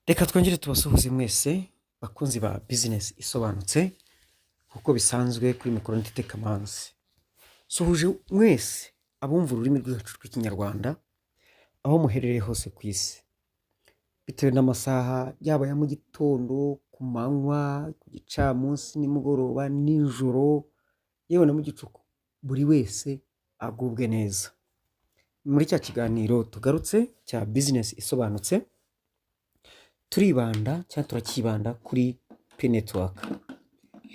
Reka twongere tubasuhuze mwese bakunzi ba Bizinesi Isobanutse, nk'uko bisanzwe kuri mikoro Ntete Kamanzi. Suhuje mwese abumva ururimi rwacu rw'Ikinyarwanda, aho muherereye hose ku isi, bitewe n'amasaha, yaba aya mu gitondo, ku manywa, ku gicamunsi, nimugoroba, nijoro, yewe na mu gicuku, buri wese agubwe neza. Muri cya kiganiro tugarutse cya Bizinesi Isobanutse, turibanda cyangwa turakibanda kuri Pi Network.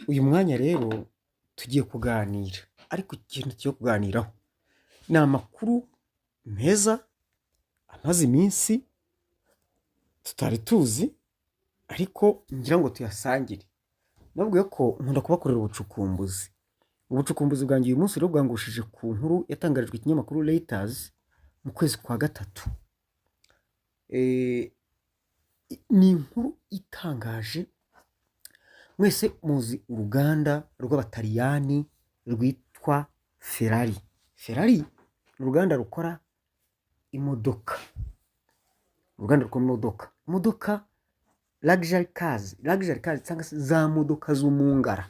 Uyu mwanya rero tugiye kuganira, ariko ikintu tugiye kuganiraho ni amakuru meza amaze iminsi tutari tuzi, ariko ngira ngo tuyasangire. Nababwiye ko nkunda kubakorera ubucukumbuzi. Ubucukumbuzi bwanjye uyu munsi rero bwangushije ku nkuru yatangarijwe ikinyamakuru Reuters mu kwezi kwa gatatu. Ni inkuru itangaje. Mwese muzi uruganda rw'Abataliyani rwitwa Ferrari. Ferrari ni uruganda rukora imodoka, uruganda rukora imodoka luxury cars, luxury cars cyangwa se za modoka z'umungara.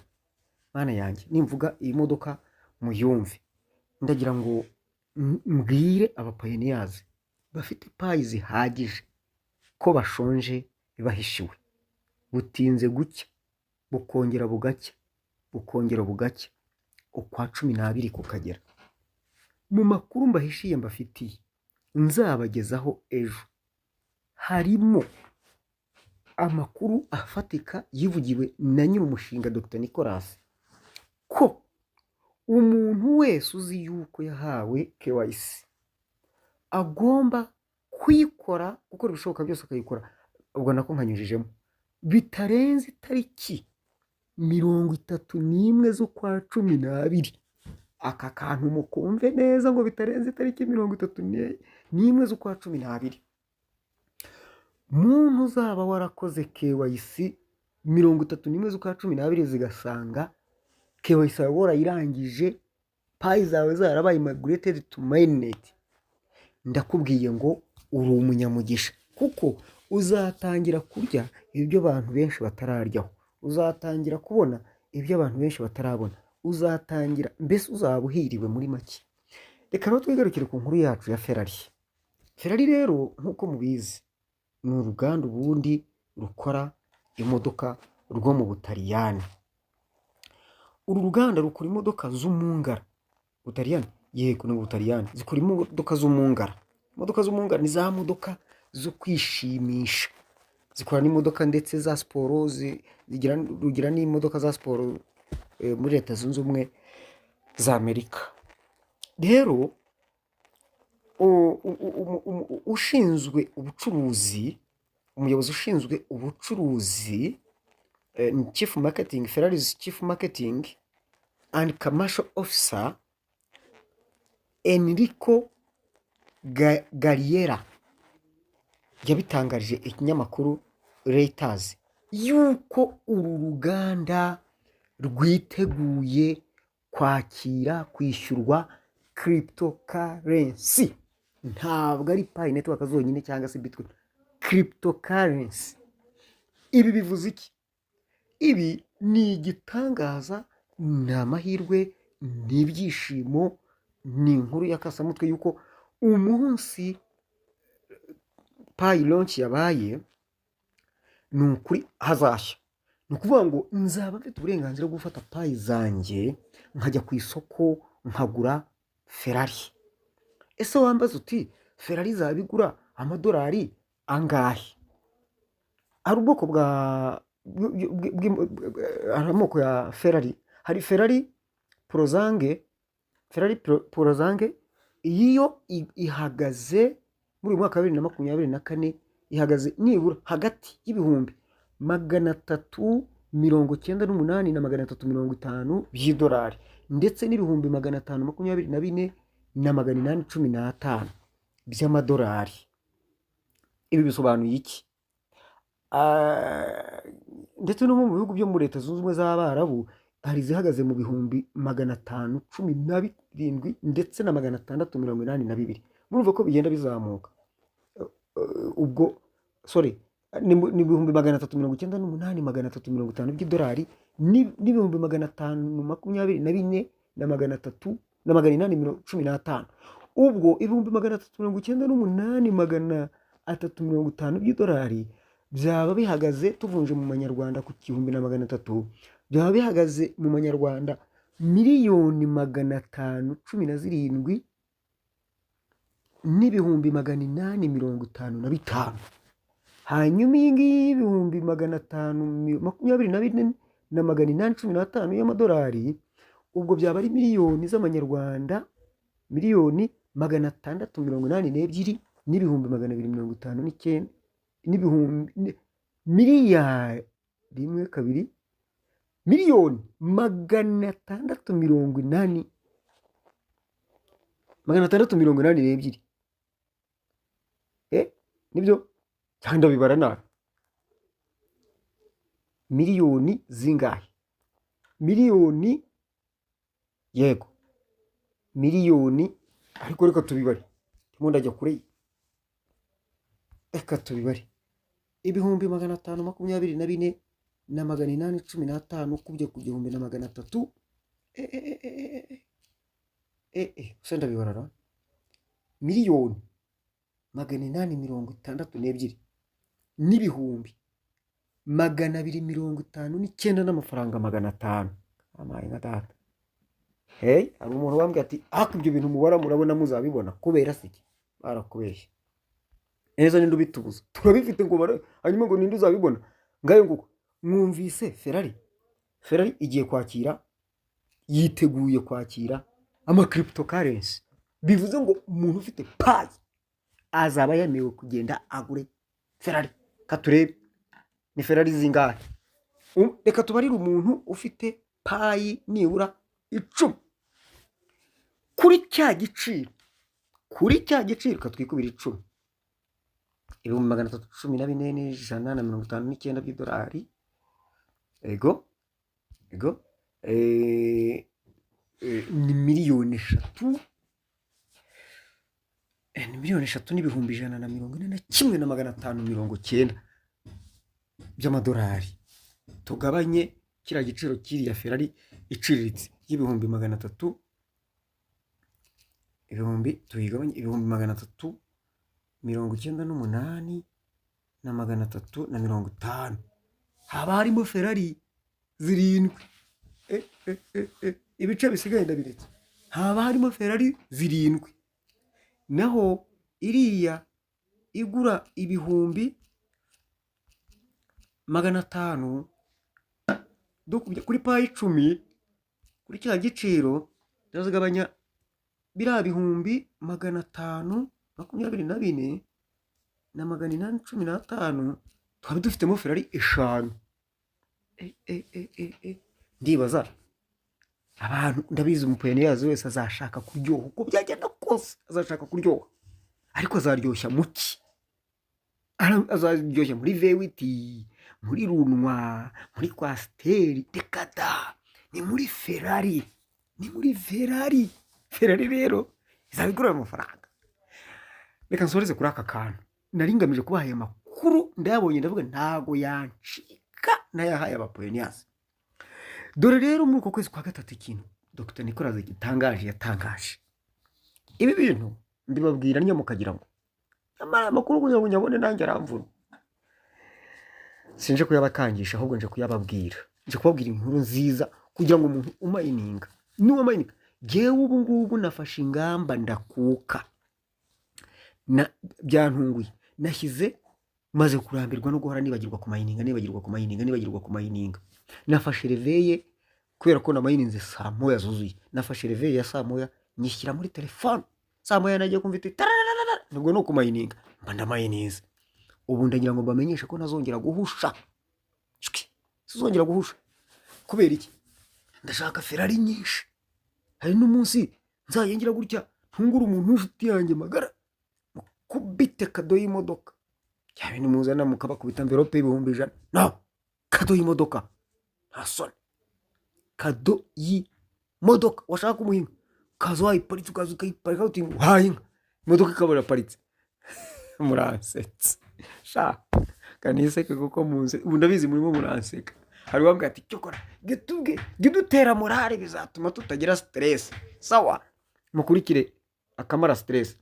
Mana yanjye, nimvuga iyi modoka muyumve. Ndagira ngo mbwire aba pioneers bafite Pi zihagije ko bashonje bahishiwe. Butinze gucya, bukongera bugacya, bukongera bugacya, ukwa 12 kukagera. Mu makuru mbahishiye mbafitiye nzabagezaho ejo, harimo amakuru afatika yivugiwe na nyir'umushinga Dr Nicolas, ko umuntu wese uzi yuko yahawe KYC agomba kuyikora, gukora ibishoboka byose akayikora, ubwo nako nkanyujijemo, bitarenze itariki 31 z'ukwa 12. Aka kantu mukumve neza, ngo bitarenze itariki 31 z'ukwa 12. Muntu uzaba warakoze KYC 31 z'ukwa 12 zigasanga KYC yawe warayirangije, Pi zawe zarabaye migrated to mainnet, ndakubwiye ngo uri umunyamugisha, kuko uzatangira kurya ibyo abantu benshi batararyaho, uzatangira kubona ibyo abantu benshi batarabona, uzatangira mbese uzaba uhiriwe muri make. Reka rero twigarukire ku nkuru yacu ya Ferrari. Ferrari rero, nk'uko mubizi, ni uruganda ubundi rukora imodoka rwo mu Butaliyani. Uru ruganda rukora imodoka z'umungara. Butaliyani, yego, ni Butaliyani. Zikora imodoka z'umungara. Imodoka z'umungara ni za modoka zo kwishimisha. Zikora n'imodoka ndetse za siporo, rugira n'imodoka za siporo muri Leta Zunze Ubumwe za Amerika. Rero ushinzwe ubucuruzi, umuyobozi ushinzwe ubucuruzi, ni chief marketing, Ferrari's chief marketing and commercial officer, Enrico Galliera, yabitangarije ikinyamakuru Reuters yuko uru ruganda rwiteguye kwakira kwishyurwa cryptocurrency. Ntabwo ari Pi Network zonyine cyangwa se Bitcoin, cryptocurrency. Ibi bivuze iki? Ibi ni igitangaza, ni amahirwe, ni ibyishimo, ni inkuru y'akasamutwe yuko umunsi Pi launch yabaye, ni ukuri hazashya. Ni ukuvuga ngo nzaba mfite uburenganzira bwo gufata Pi zanjye nkajya ku isoko nkagura Ferrari. Ese wambaza uti: "Ferrari izaba igura amadolari angahe?" Hari ubwoko bwa hari amoko ya Ferrari. Hari Ferrari Purosangue. Ferrari Purosangue iyi yo ihagaze muri uyu mwaka wa 2024, ihagaze nibura hagati y'ibihumbi 398 na 350 by'idolari, ndetse n'ibihumbi 524 na 815 by'amadolari. Ibi bisobanuye iki? Ndetse no mu bihugu byo muri Leta Zunze Ubumwe z'Abarabu hari izihagaze mu 517 ndetse na 682. Murumva ko bigenda bizamuka. Ubwo sorry. Ni 398,350 by'idolari n'524,300 na 815. Ubwo 398,350 by'idolari byaba bihagaze, tuvunje mu manyarwanda ku 1,300, byaba bihagaze mu manyarwanda 517,855,000. Hanyuma iyi ngiyi y'524,815 y'amadolari, ubwo byaba ari miliyoni z'amanyarwanda 682,259,000 n'ibihumbi miliyari rimwe kabiri miliyoni 680, 682. Nibyo cyangwa ndabibara nabi? Miliyoni zingahe? Miliyoni, yego, miliyoni, ariko reka tubibare, ndimo ndajya kure. Reka tubibare: 524,815 ukubye ku 1,300. Gusa ndabibara ra? 862,259 n'amafaranga 500. Amaye nka data! Hey, hari umuntu wambwiye ati: "Ariko ibyo bintu mubara murabona muzabibona kubera se iki?" Barakubeshya neza. Ninde ubitubuza? Turabifite ngo hanyuma ngo ninde uzabibona? Ngayo nguko. Mwumvise Ferrari? Ferrari igiye kwakira, yiteguye kwakira ama cryptocurrency. Bivuze ngo umuntu ufite Pi azaba yemerewe kugenda agure Ferrari. Katurebe ni Ferrari zingahe. Reka tubarire umuntu ufite Pi nibura 10 kuri cya giciro, katwikubira 10, 314,159 by'idolari. Ego, ni miliyoni 3, ni 3,141,590 by'amadolari. Tugabanye kiriya giciro cy'iriya Ferrari iciriritse y'300,000, ibihumbi, tuyigabanye 398,350, haba harimo Ferrari 7. Ibice bisigaye ndabiretse. Haba harimo Ferrari 7. Naho iriya igura 500,000, dukubye kuri Pi 10 kuri cya giciro, turazigabanya biriya 524,815, twaba dufitemo Ferrari 5. Ndibaza abantu, ndabizi umupioneer wese azashaka kuryoha, uko byagenda kose azashaka kuryoha, ariko azaryoshya muki? Azaryoshya muri V8, muri Renoir, muri Coaster? Reka da, ni muri Ferrari, ni muri Ferrari. Ferrari rero izaba igura amafaranga. Reka nsoreze kuri aka kantu. Nari ngamije kubaha aya makuru, ndayabonye, ndavuga ntago yancika nayahaye abapioneers. Dore rero muri uko kwezi kwa gatatu ikintu Dr Nicolas gitangaje yatangaje. Ibi bintu mbibabwira niyo mukagira ngo nyamara aya makuru kugira ngo nyabone nanjye aramvuna. Sinje kuyabakangisha, ahubwo nje kuyababwira, nje kubabwira inkuru nziza kugira ngo umuntu umayininga n'uwo mayininga. Jyewe ubu ngubu nafashe ingamba ndakuka na byantunguye. Nashyize, maze kurambirwa no guhora nibagirwa kumayininga, nibagirwa kumayininga, nibagirwa kumayininga. Nafashe réveil kubera ko namayininze saa 1 zuzuye. Nafashe réveil ya saa 1 nyishyira muri telefone. Saa 1 nagiye kumva iti tarararara, nubwo ni ukumayininga, mba ndamayininze. Ubu ndagira ngo mbamenyeshe ko ntazongera guhusha. Shwi, sinzongera guhusha. Kubera iki? Ndashaka Ferrari nyinshi. Hari n'umunsi nzajya ngira gutya ntungure umuntu w'inshuti yanjye magara, mukubite cadeau y'imodoka. Cyane nimuzana mukabakubita enveloppe y'100,000. No cadeau y'imodoka, nta soni. Cadeau y'imodoka, washaka kumuha inka, ukaza wayiparitse, ukaza ukayiparika uti uhaye inka, imodoka ikaba iraparitse. Muransetse sha. Kaniseke kuko munze ubu ndabizi murimo muranseka. Hari uwambwira ati: "Cyokora jya jya udutera morale, bizatuma tutagira stress." Sawa, mukurikire akamara stress.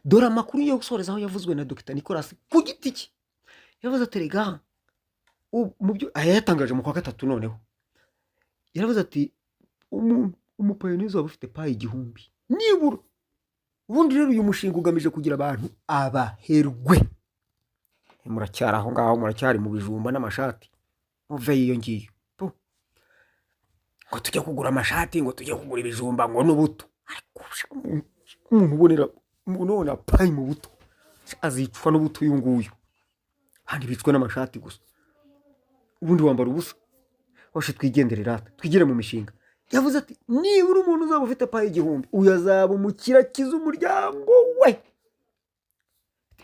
Dore amakuru yo gusoreza aho yavuzwe na Dr Nicolas ku giti cye. Yavuze ati: "Rega mu byo aya yatangaje mu kwa gatatu." Noneho yaravuze ati: "Umuntu umupioneer uzaba ufite Pi 1000 nibura." Ubundi rero uyu mushinga ugamije kugira abantu abaherwe. Muracyari aho ngaho, muracyari mu bijumba n'amashati, muve iyo ngiyo. Pu. Ngo tujye kugura amashati, ngo tujye kugura ibijumba, ngo n'ubuto. Ariko umuntu ubonera, umuntu ubona Pi mu buto azicwa n'ubuto uyu nguyu, abandi bicwa n'amashati gusa. Ubundi wambara ubusa washe. Twigendere rata, twigire mu mishinga. Yavuze ati: "Nibura umuntu uzaba ufite Pi 1000, uyu azaba umukire, akiza umuryango we."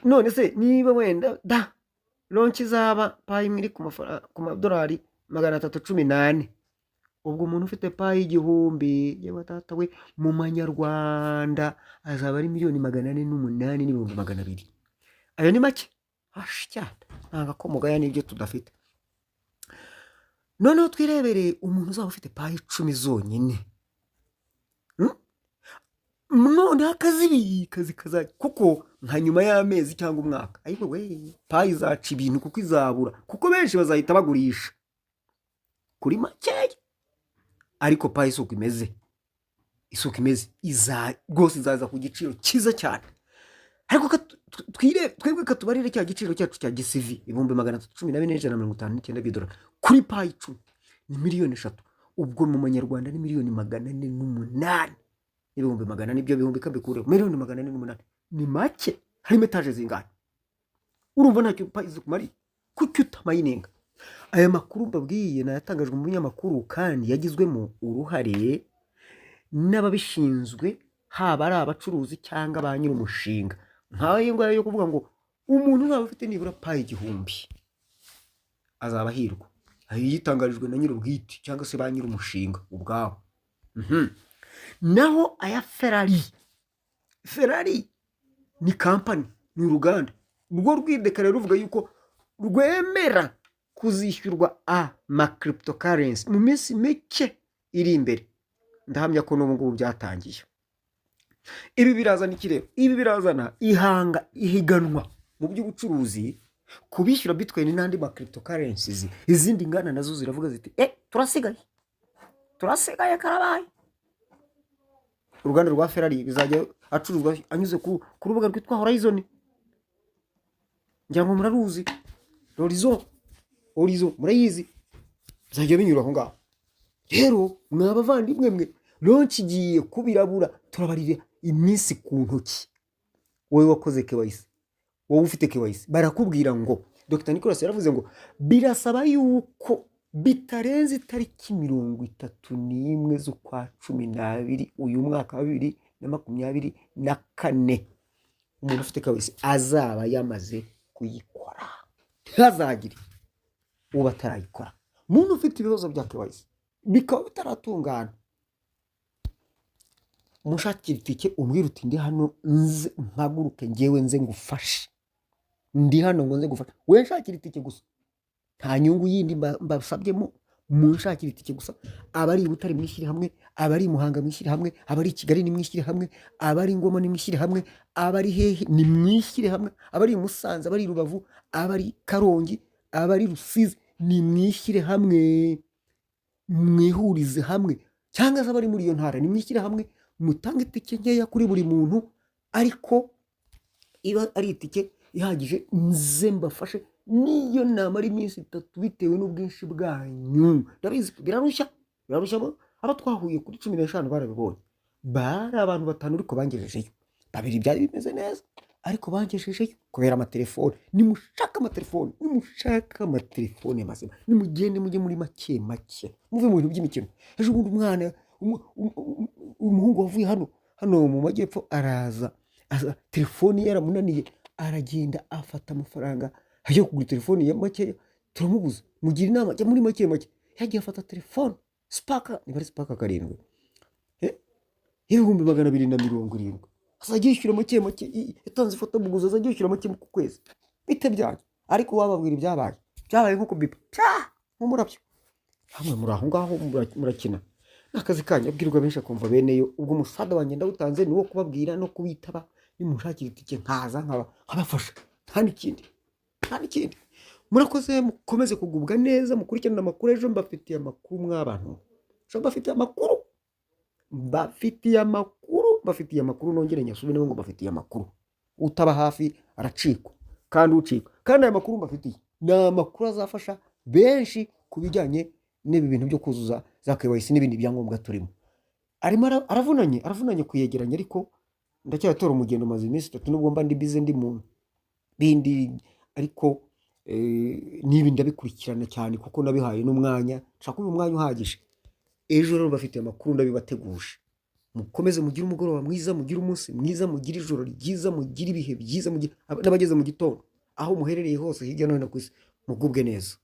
None se niba wenda da launch izaba Pi imwe iri ku madolari 314, ubwo umuntu ufite Pi 1000, yewe data we, mu manyarwanda azaba ari 408,200,000. Ayo ni make cyane, ntabwo ko mugaya n'ibyo tudafite. Noneho twirebereye umuntu uzaba ufite Pi 10 zonyine. Noneho akazibika zikazajya kuko nka nyuma y'amezi cyangwa umwaka, ariko we Pi izaca ibintu kuko izabura, kuko benshi bazahita bagurisha kuri makeya. Ariko Pi isuku imeze, isuku imeze iza rwose izaza ku giciro cyiza cyane. Ariko twebwe katubarire cya giciro cyacu cya GCV, 314,159 by'idolari kuri Pi 10 ni miliyoni 3. Ubwo mu manyarwanda ni 408,400,000. Ibyo bihumbi kabikureho, 408,000,000 ni make. Harimo etaje zingana? Urumva ntacyo Pi zikumariye? Kuki utamayininga? Aya makuru mbabwiye nayatangajwe mu binyamakuru kandi yagizwemo uruhare n'ababishinzwe, haba ari abacuruzi cyangwa ba nyir'umushinga. Nk'ayo ngayo yo kuvuga ngo umuntu uzaba ufite nibura Pi 1000 azaba ahirwa, ayo yitangarijwe na nyir'ubwite cyangwa se ba nyir'umushinga ubwabo. Naho aya Ferrari, Ferrari ni company, ni uruganda rwo rwidekara ruvuga yuko rwemera kuzishyurwa ama cryptocurrency mu minsi mike iri imbere. Ndahamya ko n'ubu ngubu byatangiye. Ibi birazana iki rero? Ibi birazana ihanga, ihiganwa mu by'ubucuruzi ku bishyura bitcoin n'andi ma cryptocurrencies. Izindi nganda nazo ziravuga ziti: "Eh, turasigaye, turasigaye, karabaye." Uruganda rwa Ferrari bizajya acuruzwa anyuze ku rubuga rwitwa Horizon. Ngira ngo muraruzi, Horizon, Horizon murayizi. Bizajya binyura aho ngaho. Rero mwa bavandimwe mwe, launch igiye kubirabura, turabarira iminsi ku ntoki. Wowe wakoze KYC, wowe ufite KYC, barakubwira ngo Dr Nicolas yaravuze ngo birasaba yuko bitarenze itariki 31 z'ukwa 12 uyu mwaka wa 2024, umuntu ufite KYC azaba yamaze kuyikora. Ntihazagire uba atarayikora. Muntu ufite ibibazo bya KYC bikaba bitaratungana, mushakira itike, umbwira uti: "Ndi hano, nze mpaguruke ngewe nze ngufashe, ndi hano ngo nze ngufashe." We nshakira itike gusa, nta nyungu yindi mbasabyemo. Munshakira itike gusa. Abari i Butare mwishyire hamwe, abari i Muhanga mwishyire hamwe, abari i Kigali nimwishyire hamwe, abari i Ngoma nimwishyire hamwe, abari hehe nimwishyire hamwe, abari i Musanze, abari i Rubavu, abari i Karongi, abari Rusizi, nimwishyire hamwe, mwihurize hamwe, cyangwa se abari muri iyo ntara nimwishyire hamwe, mutange itike nkeya kuri buri muntu, ariko iba ari itike ihagije, nze mbafashe niyo namara iminsi 3 bitewe n'ubwinshi bwanyu. Ndabizi birarushya, birarushya. Abo twahuye kuri 15 barabibonye, bari abantu batanu, ariko bangejejeyo babiri. Byari bimeze neza, ariko bangejejeyo kubera amatelefone. Nimushaka amatelefone, nimushaka amatelefone mazima, nimugende mujye muri make make, muve mu bintu by'imikino. Ejo bundi umwana umuhungu wavuye hano mu majyepfo araza, aza telefoni yaramunaniye, aragenda afata amafaranga ajya kugura telefoni ya makeya, turamubuza. Mugira inama, ajya muri make make, yagiye afata telefone Spark, niba ari Spark 7, 270,000, azajya yishyura make make. Yatanze ifatabuguzi, azajya yishyura make ku kwezi. Bite byanyu? Ariko wababwira ibyabaye, byabaye nko kubipa pya, nk'umurabyo. Hamwe muri aho ngaho murakina, ni akazi kanyu. Abwirwa benshi akumva beneyo. Ubwo umusada wanjye ndawutanze, ni uwo kubabwira no kubitaba. Nimunshakira itike nkaza nkabafasha, nta n'ikindi, nta n'ikindi. Murakoze, mukomeze kugubwa neza, mukurikirane amakuru. Ejo mbafitiye amakuru mw'abantu, ejo mbafitiye amakuru, mbafitiye amakuru, mbafitiye amakuru. Nongere nyasubiremo ngo mbafitiye amakuru. Utaba hafi aracikwa kandi ucikwa. Kandi aya makuru mbafitiye ni amakuru azafasha benshi ku bijyanye n'ibi bintu byo kuzuza za KYC n'ibindi byangombwa turimo. Arimo aravunanye, aravunanye kuyegeranya, ariko ndacyatora umugendo. Maze iminsi 3, nubwo mba ndi busy, ndi mu bindi, ariko n'ibi ndabikurikirana cyane kuko nabihaye n'umwanya, nshaka kubiha umwanya uhagije. Ejo rero bafite amakuru, ndabibateguje. Mukomeze mugire umugoroba mwiza, mugire umunsi mwiza, mugire ijoro ryiza, mugire ibihe byiza, mugire n'abageze mu gitondo, aho muherereye hose hirya no hino ku isi, mugubwe neza.